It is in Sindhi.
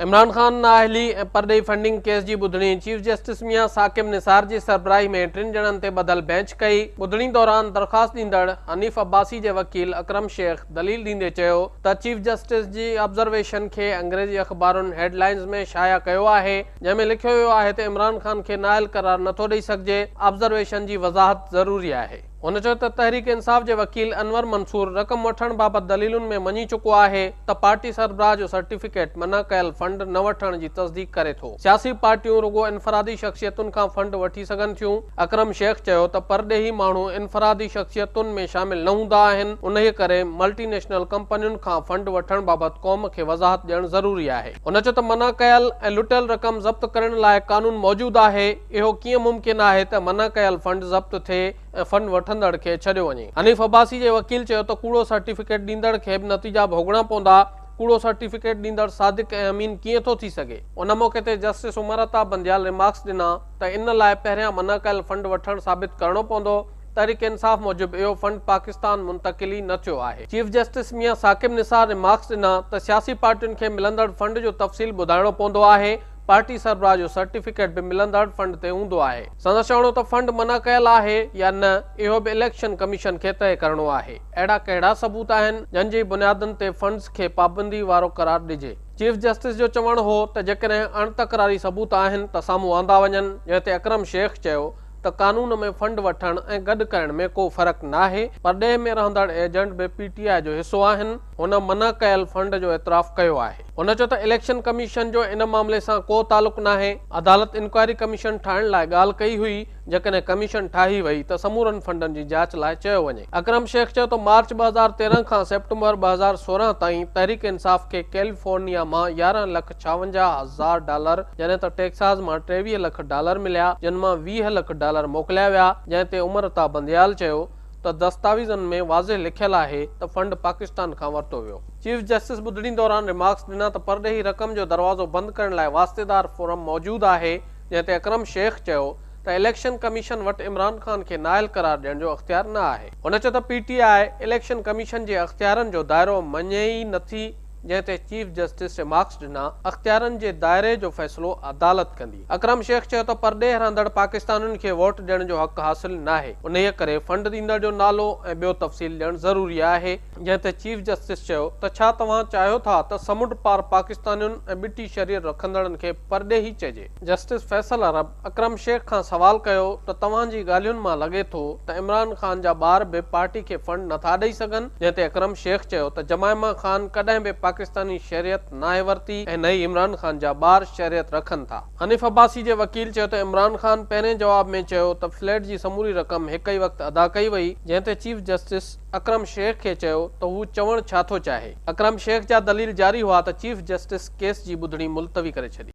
عمران خان نااهلي ۽ پرڏيهي فنڊنگ ڪيس جي ٻڌڻي چيف جسٽس ميان ثاقب نثار جي سربراهي ۾ ٽن ڄڻن تي ٻڌل بئنچ ڪئي. ٻڌڻي دوران درخواست ڏيندڙ حنيف عباسي جي وڪيل اڪرم شيخ دليل ڏيندي چيو ته چيف جسٽس جي آبزرويشن کي انگريزي اخبارن هيڊ لائنز ۾ شايع ڪيو آهي جنهن ۾ لکيو ويو آهي ته عمران خان کي نااهل قرار نٿو ڏئي سگهجي، آبزرويشن جي وضاحت ضروري آهي. هن چيو ته تحريڪ انصاف جي وڪيل انور منصور رقم وٺڻ بابت دليلن ۾ مڃي چڪو آهي ته پارٽي سربراهه جو سرٽيفڪيٽ منع ڪيل فنڊ نه وٺڻ جي تصديق ڪري ٿو، سياسي پارٽيون رڳو انفرادي شخصيتن کان فنڊ وٺي سگهن ٿيون. اڪرم شيخ چيو ته پرڏيهي ماڻهو انفرادي شخصيتن ۾ شامل نه هوندا آهن، انهيء ڪري ملٽي نيشنل ڪمپنين کان فنڊ وٺڻ بابت قوم کي وضاحت ڏيڻ ضروري آهي. هن چيو ته منع ڪيل ۽ لٽيل رقم ضبط ڪرڻ لاء قانون موجود آهي، اهو ڪيئن ممڪن آهي ته منع ڪيل فنڊ ضبط ٿئي ۽ فنڊ وٺندڙ کي ڇڏيو وڃي؟ حنيف عباسي جي وڪيل چيو ته ڪوڙو سرٽيفڪيٽ ڏيندڙ کي به نتيجا ڀوڳڻا پوندا، ڪوڙو سرٽيفڪيٽ ڏيندڙ صادق ۽ امين ڪيئن ٿو ٿي سگهي؟ ان موقعي تي جسٽس عمر عطا بنديال ريمارڪس ڏنا ته ان لاء پهريان منع ڪيل فنڊ وٺڻ ثابت ڪرڻو پوندو، تحريڪ انصاف موجب اهو فنڊ پاڪستان منتقل ئي نه ٿيو آهي. Chief justice Mian Saqib Nisar remarks ڏنا ته سياسي پارٽين کي ملندڙ فنڊ جو تفصيل ٻڌائڻو پوندو آهي، پارٽي سربراهه جو سرٽيفڪيٽ به ملندڙ فنڊ تي هوندو آهي. سندس چوڻ هو ته فنڊ منع ڪيل آهي يا نه اهو به اليڪشن ڪميشن کي طئي ڪرڻو آهي. اهڙا ڪهڙا ثبوت آهن جن جي بنيادن تي فنڊز کي پابندي وارو قرار ڏجي. چيف جسٽس جو چوڻ هو ته جيڪڏهن اڻ تڪراري ثبوت آهن ته سامهون آندا وڃن، جنهن تي اڪرم شيخ چيو ته قانون ۾ فنڊ وٺڻ ۽ گڏ ڪرڻ ۾ ڪو فرق ناهي، پرڏيهه ۾ رهندڙ ايجنٽ به پي ٽي آء جو حصو آهن، هن منع ڪيل فنڊ جو اعتراف ڪيو آهي. هن چيو ته اليڪشن ڪميشن جو ان معاملي سان ڪو تعلق ناهي، عدالت انڪوائري ڪميشن ٺاهڻ لاء ڳالهه ڪئي هئي، جيڪڏهن ڪميشن ٺاهي وئي ته سمورن فنڊن جي جاچ لاء چيو وڃي. اڪرم شيخ چيو ته مارچ 2013 کان سيپٽمبر 2016 تائين تحريڪ انصاف کي ڪيليفورنيا مان 11 لک 56 هزار ڊالر جڏهن ته ٽيڪساز مان 23 لک ڊالر مليا جن مان 20 لک ڊالر موڪليا ويا، جنهن تي عمر عطا بنديال چيو ته دستاويزن ۾ واضح لکيل آهي ته فنڊ پاڪستان کان ورتو ويو. چيف جسٽس ٻڌڻي دوران ريمارڪس ڏنا ته پرڏيهي رقم جو دروازو بند ڪرڻ لاء واسطيدار فورم موجود آهي، جنهن تي اڪرم شيخ چيو ته اليڪشن ڪميشن وٽ عمران خان کي نااهل قرار ڏيڻ جو اختيار نه آهي. هن چيو ته P T I election commission جي اختيارن جو دائرو مڃي ئي نٿي، جنهن تي چيف جسٽس ريمارڪس ڏنا اختيارن جي دائري جو فيصلو عدالت ڪندي. اڪرم شيخ چيو ته پرڏيهه رهندڙ پاڪستانين کي ووٽ ڏيڻ جو حق حاصل ناهي، انهيء ڪري فنڊ ڏيندڙ جو نالو ۽ ٻيو تفصيل ڏيڻ ضروري آهي، جنهن تي چيف جسٽس چيو ته ڇا توهان چاهيو ٿا ته سمنڊ پار پاڪستانين ۽ ٻٽي شهريت رکندڙن کي پرڏيهي چئجي؟ جسٽس فيصل عرب اڪرم شيخ کان سوال ڪيو ته توهان جي ڳالهين مان لڳي ٿو ته عمران خان جا ٻار به پارٽي کي فنڊ نٿا ڏئي سگهن، جنهن تي اڪرم شيخ چيو ته جمائما خان ڪڏهن به پاڪستاني شهريت ناهي ورتي ۽ نه ئي عمران خان جا ٻار شهريت رکن ٿا. حنيف عباسي جي وڪيل چيو ته عمران خان پهرين جواب ۾ چيو ته فليٽ جي سموري رقم هڪ ئي وقت ادا ڪئي وئي، جنهن تي چيف جسٽس اڪرم شيخ کي چيو ته هو چوڻ ڇا ٿو چاهي؟ اڪرم شيخ جا دليل جاري هئا ته چيف جسٽس ڪيس جي ٻڌڻي ملتوي ڪري ڇڏي.